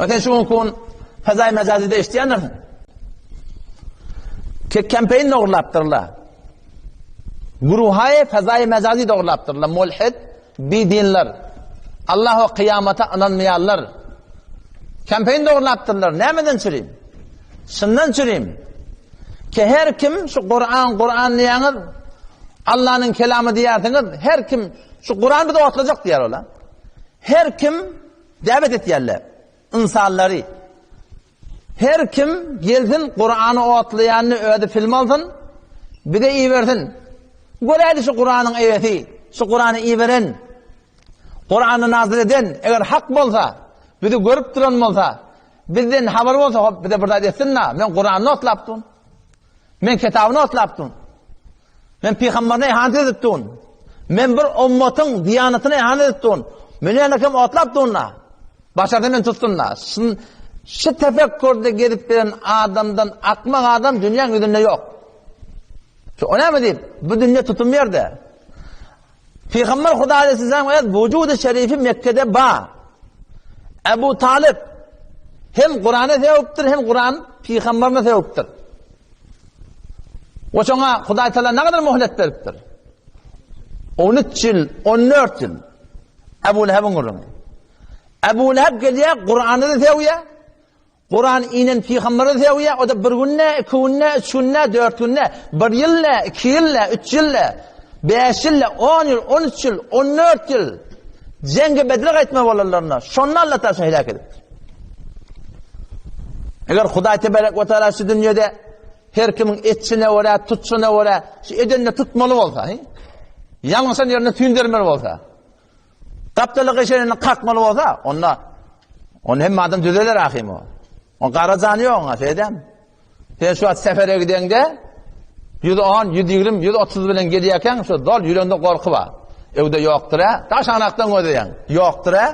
O sen şu günki gün Fezaý Mejazyda eşidýändirsiň. Ke kempeýin dogrulapdyrlar. Guruhaý Fezaý Mejazy dogrulapdyrlar. Mulhid, bidinler. Allah we kyýamata ynanmaýanlar. Kempeýin dogrulapdyrlar. Nämeden çürim? Şundan çürim. Ke her kim şu Kur'an Kur'an diýýäňiz, Allah'nyň kelamy diýýärsiňiz, her kim şu Kur'an bizi otlajak diýýär olar. Her kim däwet etýärler ynsanlary. Her kim gelsin Kur'any otlaýanyny özi film alsyn, bize ibersin. Göräýli şu Kur'anyň eýesi, şu Kur'any iberen, Kur'any nazil eden eger hak bolsa, bizi görüp duran bolsa, bizden habar bolsa, hop bize bir zat etsin-da, men Kur'any otlapdym. Men kitabyny otlapdym. Men pygamberine ihanet edip dun. Men bir ummatyň diýanatyna ihanet edip dun. Men ýene kim otlap dun-da. Başarsa men tutsun-da. Şu tefekkürde gezip bilen adamdan akmak adam dünýäň ýüzünde ýok. Şu o näme diýip, bu dünýe tutum ýerde. Pygamber Huda aleyhisselam öz wujudy şerifi Mekke'de ba. Ebu Talib hem Kur'an'a sevipdir hem Kur'an peygamberine sevipdir. O şoňa Hudaý Teala ne kadar muhlet beripdir? 13 ýyl, 14 ýyl. Ebu Lehebiň gürrüňi. Ebu Leheb gelýär, Kur'any da sevýär, Kuran inen pygambere sögýär, o-da bir günde, iki günde, üç günde, dört günde, bir ýyl-da, iki ýyl-da, üç ýyl-da, bäş ýyl-da, on ýyl, on üç ýyl, on dört ýyl Jeňgi Bedre gaýtma bolanlarynda, şonda Allah Taala şony heläk edipdir. Eger Hudaý tebarek we taala şu dünýede her kimiň etşine görä, tutşuna görä, şu edenine tutmaly bolsa, he? Ýalňyşan ýerinde tüýndermeli bolsa, Gapdaly gyşanyny kakmaly bolsa, onda ony hemme adam düzeler ahym o. O gara jany ýok oňa, şeýdem. Sen şu wagt sefere gideňde 110, 120, 130 bilen gelýärkäň, şu dol ýüregiňde gorky bar. Öwde ýokdur-a, daş anakdan gözleýäň. Ýokdur-a.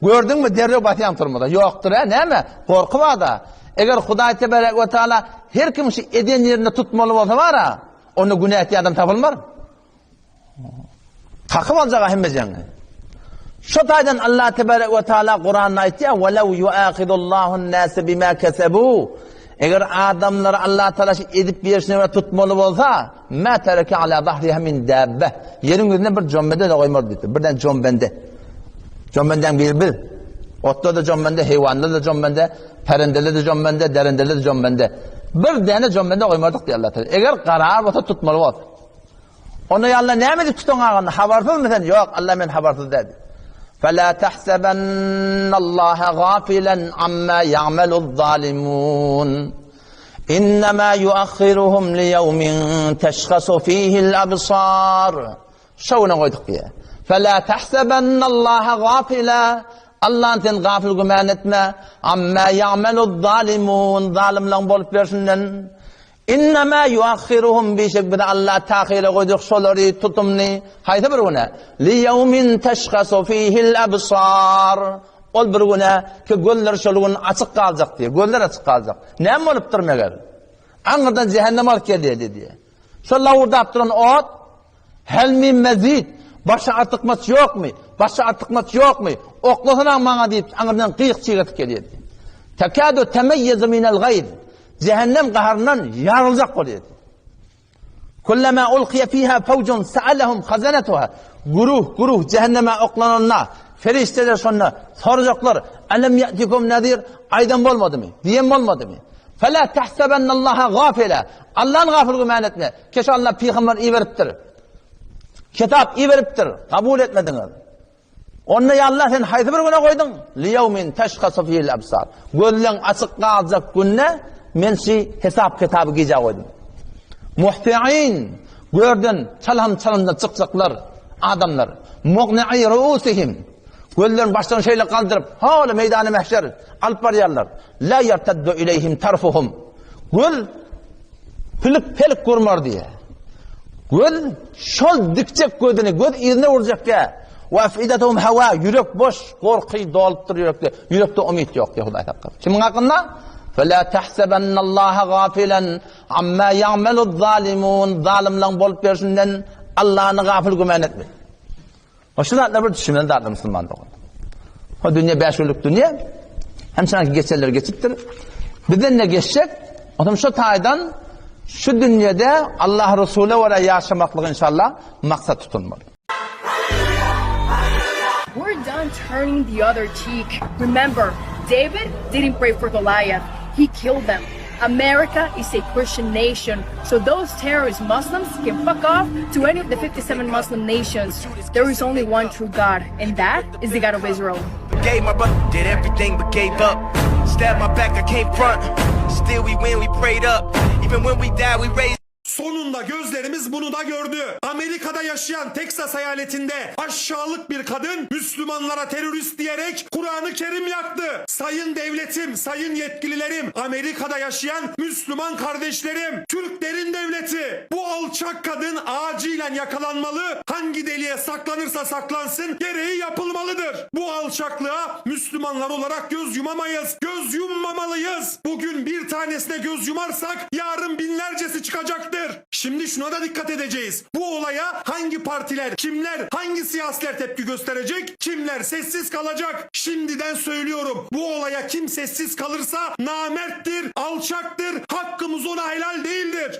Gördüňmi, derrew basýaň turmada. Ýokdur-a, näme? Gorky bar-da. Eger Hudaý tebarek we taala her kim şu eden ýerinde tutmaly bolsa bar-a, onda günä etýän adam tapylmar. Kakyp aljaga hemme jeňi. Şu taýdan Allah tebarek we taala Kuranda aýtýar: "Ve lev yu'akhidullahu an-nase bima kesebu." Eger adamlary Allah taala şu edip berişine görä tutmaly bolsa, ma tereke ala zahriha min dabbe. Ýeriň ýüzünde bir jombende de goýmaz diýdi. Birden jombende. Jombenden bir biz. Otda da jombende, heýwanda da jombende, perendeler de jombende, derendeler de jombende. Bir däne jombende goýmadyk diýdi Allah taala. Eger karar bolsa tutmaly bolsa. Onda ýa Allah näme edip tutan aganda habarsyzmy sen? Ýok, Allah men habarsyz däl. Fela tahsabannallaha gafilan amma ya'maluz zalimun. Innama yuakhiruhum li yawmin tashkhasu fihi'l absar. Şowuna goýduk diýe. Fela tahsabannallaha gafila. Allah'ın sen gafil güman etme. Amma ya'maluz zalimun. Zalimleň bolup berşinden. Innemâ yuahhiruhum bişek bizi Allah tahyra goýjak şolary tutumny haýsy bir güne? Liýewmin teşhasu fihil absar. Ol bir güne ki gözler şol gün açyk galjak diýe. Gözler açyk galjak. Näme bolupdyr meger? Aňyrdan cehennem alyp gelýär diýe. Şol lawurdap duran ot Hel min mezid, başga artykmaç ýokmy? Başga artykmaç ýokmy? Oklasana maňa diýip, aňyrdan gyýyk çygyryp gelýärdi. Tekadu temeýýezu minel gaýz. Cehennem gaharyndan ýaryljak bolýardy. Kullama ulqiya fiha fawjun sa'alahum khazanatuha. Guruh, guruh cehenneme oklananda ferişteler şonda sorajaklar, Alam ya'tikum nazir? Aýdan bolmadymy? Diýen bolmadymy? Fela tahsabannallaha gafila. Allah'ın gafil güman etme. Keşe Allah pygamber iberipdir. Kitap iberipdir. Kabul etmediňiz. Onda ya Allah sen haýsy bir güne goýduň? Liyawmin tashkhasu fihil absar. Gözleň açyk galjak günde men şu hesap kitaby gijä goýdum. Muhti'in görden çalam çalamdan çykjaklar adamlar. Muqni'i ruusihim. Gözlerini başdan şeýle galdyryp, hala meýdany mahşer alyp barýarlar. La yartaddu ileyhim tarfuhum. Göz Pilik-pelik gurmar diýýär. Göz şol dikjek gözüni, göz yzyna urjak diýýär. Wa afidatuhum hawa, ýürek boş, gorky dolupdyr ýürekde. Ýürekde umyt ýok diýýär Hudaý saklasyn. Kimiň hakynda? Fela tahsabannallaha gafilan amma ya'maluz zalimun. Zalymlaryň bolup berşinden Allahny gafyl güman etme. O şu zatlar bir düşünmeli zatlar musulman dogan. O dünýe bäş günlük dünýe. Hemçanki geçenler geçipdir. Bizden-de geçjek. Ondan şu taýdan şu dünýede Allah Resule görä ýaşamaklygy inşallah maksat tutunmaly. We're done turning the other cheek. Remember, David didn't pray for Goliath. He killed them. America is a Christian nation, so those terrorist Muslims can fuck off to any of the 57 Muslim nations. There is only one true God, and that is the God of Israel. Gave my brother, did everything but gave up. Stabbed my back, I came front. Still we win, we prayed up. Even when we died, we raised. Sonunda gözlerimiz bunu da gördü. Amerika'da yaşayan Teksas eyaletinde aşağılık bir kadın Müslümanlara terörist diyerek Kur'an-ı Kerim yaktı. Sayın devletim, sayın yetkililerim, Amerika'da yaşayan Müslüman kardeşlerim, Türklerin devleti bu alçak kadın acilen yakalanmalı. Hangi deliğe saklanırsa saklansın gereği yapılmalıdır. Bu alçaklığa Müslümanlar olarak göz yumamayız. Göz yummamalıyız. Bugün bir tanesine göz yumarsak yarın binlercesi çıkacaktır. Şimdi şuna da dikkat edeceğiz. Bu olaya hangi partiler, kimler, hangi siyasiler tepki gösterecek, kimler sessiz kalacak? Şimdiden söylüyorum. Bu olaya kim sessiz kalırsa namerttir, alçaktır, hakkımız ona helal değildir.